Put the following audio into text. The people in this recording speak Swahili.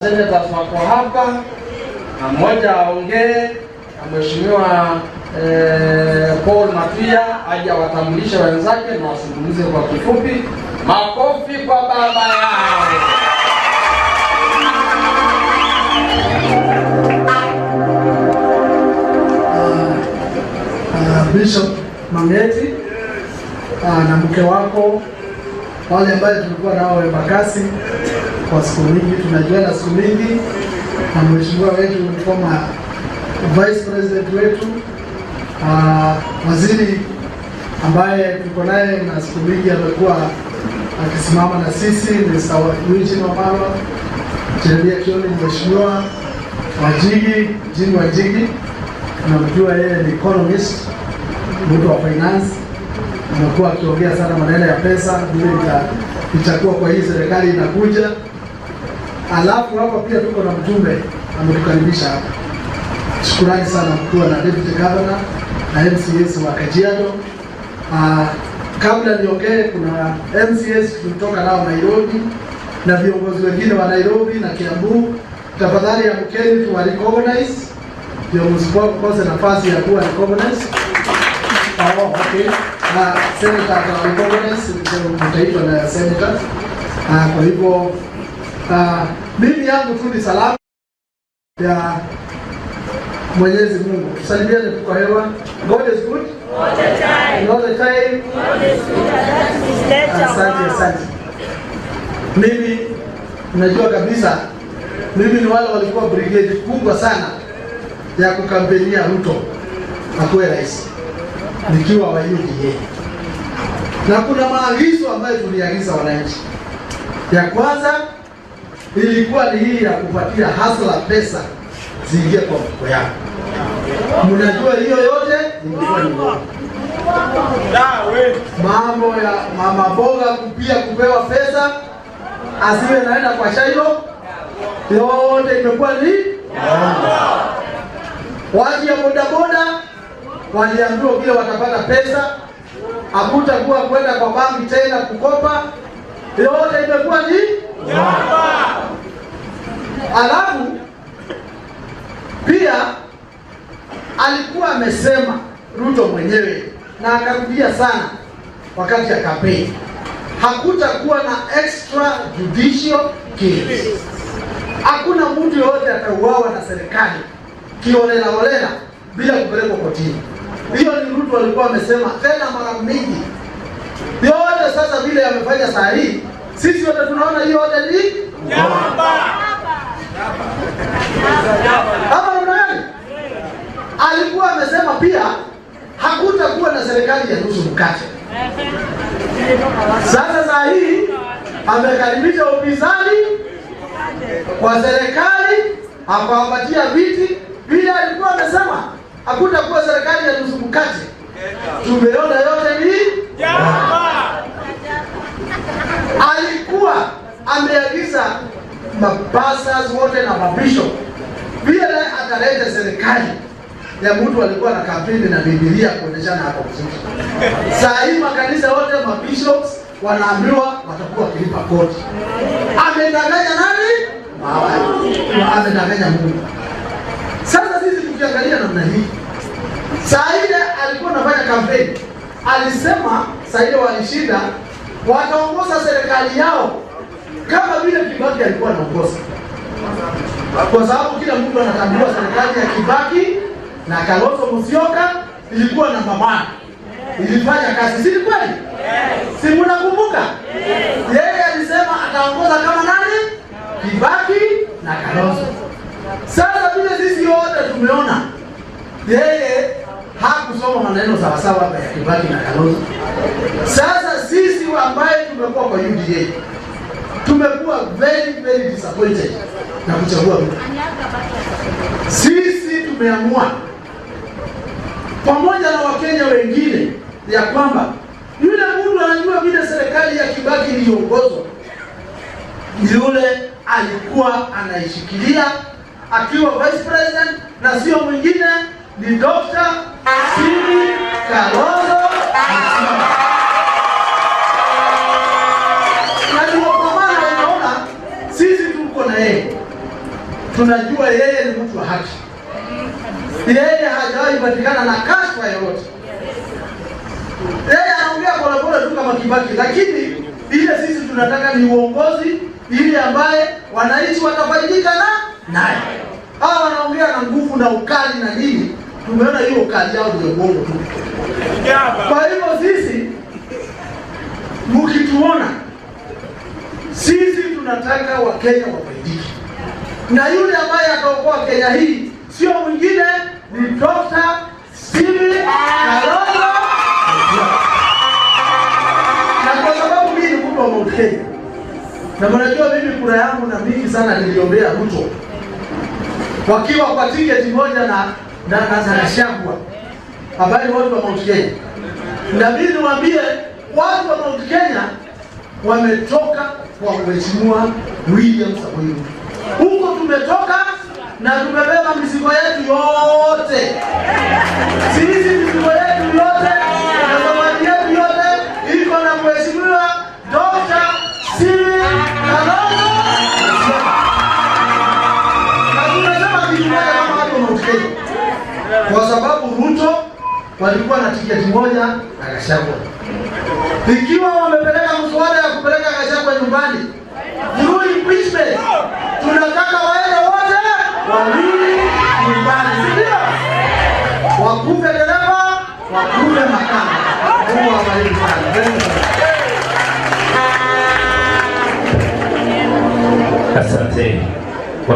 Senators wako hapa na mmoja aongee na Mheshimiwa Paul Matia aje awatambulishe wenzake na wazungumze kwa kifupi. Makofi kwa baba yao. Bishop Mangeti na mke wako, wale ambaye tulikuwa nao Embakasi kwa siku mingi, tunajuana siku mingi, na mheshimiwa wetu former vice president wetu, waziri ambaye tuko naye na siku mingi amekuwa akisimama na sisi, Mr. Eugene Wamalwa, Jeremia Kioni, mheshimiwa Wanjigi, Jimmy Wanjigi, tunamjua yeye ni economist, mtu wa finance, amekuwa akiongea sana maneno ya pesa vile itakuwa kwa hii serikali inakuja. Alafu hapa pia tuko na mjumbe ametukaribisha hapa. Shukurani sana mkuu na deputy governor na MCAs wa Kajiado. Kabla niongee, kuna MCAs tulitoka nao Nairobi na viongozi wengine wa Nairobi na Kiambu. Tafadhali amkeni tuwa recognize, ndio msikose nafasi ya kuwa recognize. Oh, okay. Senator atawa recognize, mtaitwa na senator. Kwa hivyo mimi yangu tu ni salamu ya Mwenyezi Mungu. Tusalimiane tu kwa hewa. God is good all the time. All the time. Asante, asante. Mimi najua kabisa mimi ni wale walikuwa brigade kubwa sana ya kukampenia Ruto akuwe rais nikiwa wa UDA, na kuna maagizo ambayo tuliagiza wananchi. Ya kwanza ilikuwa ni hii ya kupatia hustler pesa ziingie kwa mfuko yao. Mnajua hiyo yote imekuwa ni uongo. Mambo ya mama mboga kupia kupewa pesa asiwe naenda kwa shylock, yote imekuwa ni watu ya bodaboda waliambiwa vile watapata pesa, hakutakuwa kwenda kwa banki tena kukopa, yote imekuwa ni. Alafu pia alikuwa amesema Ruto mwenyewe na akarudia sana wakati ya kampeni, hakutakuwa na extra judicial killings. Hakuna mtu yoyote atauawa na serikali kiholela holela bila kupelekwa kotini. Hiyo ni Ruto alikuwa amesema tena mara mingi. Yote sasa vile amefanya saa hii, sisi wote tunaona hiyo yote ni hapa namna gani? Alikuwa amesema pia hakutakuwa na serikali ya nusu mkate. Sasa saa hii amekaribisha upinzani kwa serikali, akawapatia viti vile alikuwa amesema hakutakuwa serikali ya nusu mkate. Tumeona yote ni alikuwa ameagiza mapastors wote na mabishop vile ataleta serikali ya mtu alikuwa na kampeni na Biblia kuonyeshana hapo vizuri. Saa hii makanisa wote mabishops wanaambiwa watakuwa wakilipa kodi. Amedanganya nani? Amedanganya Mungu. Sasa sisi tukiangalia namna hii, saa ile alikuwa anafanya kampeni, alisema saa ile walishinda, wataongoza serikali yao kama vile Kibaki alikuwa anaongoza, kwa sababu kila mtu anatambua serikali ya Kibaki na Kalonzo Musyoka ilikuwa namba 1, ilifanya kazi, si kweli? Si mnakumbuka? Yeye alisema ataongoza kama nani? Kibaki na Kalonzo. Sasa vile sisi wote tumeona yeye hakusoma maneno sawasawa ya Kibaki na Kalonzo. Sasa sisi ambaye tumekuwa kwa UDA tumekuwa very very disappointed na kuchagua Ruto. Sisi tumeamua pamoja na Wakenya wengine ya kwamba yule mtu anajua vile serikali ya Kibaki iliongozwa, yule alikuwa anaishikilia akiwa vice president na sio mwingine ni Dr. Simi Kalonzo Musyoka. Na ndio kwa maana unaona sisi tuko na yeye. Tunajua yeye ni mtu wa haki, yeye hajawahi patikana na kashfa yoyote. Yeye anaongea polepole tu kama Kibaki, lakini ile sisi tunataka ni uongozi ile ambaye wananchi watafaidika na naye. Hawa wanaongea na nguvu na ukali na nini, tumeona hiyo ukali yao ndio uongo tu. Kwa hivyo sisi mkituona sisi tunataka Wakenya wafaidike, na yule ambaye ataokoa Kenya hii sio mwingine ni Dr. Stephen Kalonzo Musyoka. Na kwa sababu mimi ni mtu wa Mount Kenya, na mnajua mimi kura yangu na mingi sana niliombea Ruto wakiwa kwa tiketi moja na Gachagua, habari watu wa Mount Kenya. Na mimi niwaambie watu wa Mount Kenya wametoka kwa Mheshimiwa William Samoei Ruto. Huko tumetoka na tumebeba mizigo yetu yote. Sisi mizigo yetu yote na zawadi yetu yote iko na Mheshimiwa Dr. Stephen Kalonzo Musyoka. Na tunasema kitu moja kama watu wa Mount Kenya, kwa sababu Ruto walikuwa na tiketi moja na Gachagua. Ikiwa wamepeleka mswada ya kupeleka Gachagua nyumbani through impeachment, tunataka waende wote wawili nyumbani, si ndio? Wakufe dereva, wakufe makanga. Mungu awabariki sana. Asante sana. Asante.